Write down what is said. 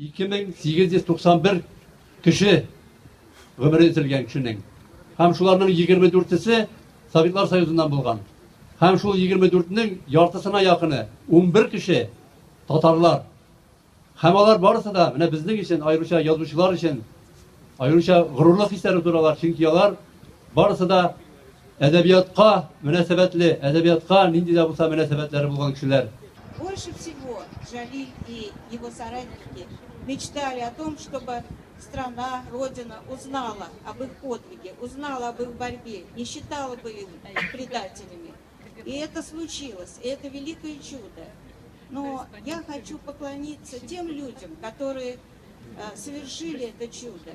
2891 кеше гомере өзелгән кешенең. Һәм шуларның 24-се Советлар Союзыннан булган. Һәм шул 24-нең яртысына якыны, 11 кеше татарлар. Һәм алар барысы да менә безнең өчен, аеруча язучылар өчен, аеруча горурлык хисләре тудыралар, чөнки алар барысы да әдәбиятка мөнәсәбәтле, әдәбиятка нинди дә булса мөнәсәбәтләре булган кешеләр. Больше всего Джалиль и его соратники мечтали о том, чтобы страна, Родина узнала об их подвиге, узнала об их борьбе, не считала бы их предателями. И это случилось, и это великое чудо. Но я хочу поклониться тем людям, которые совершили это чудо.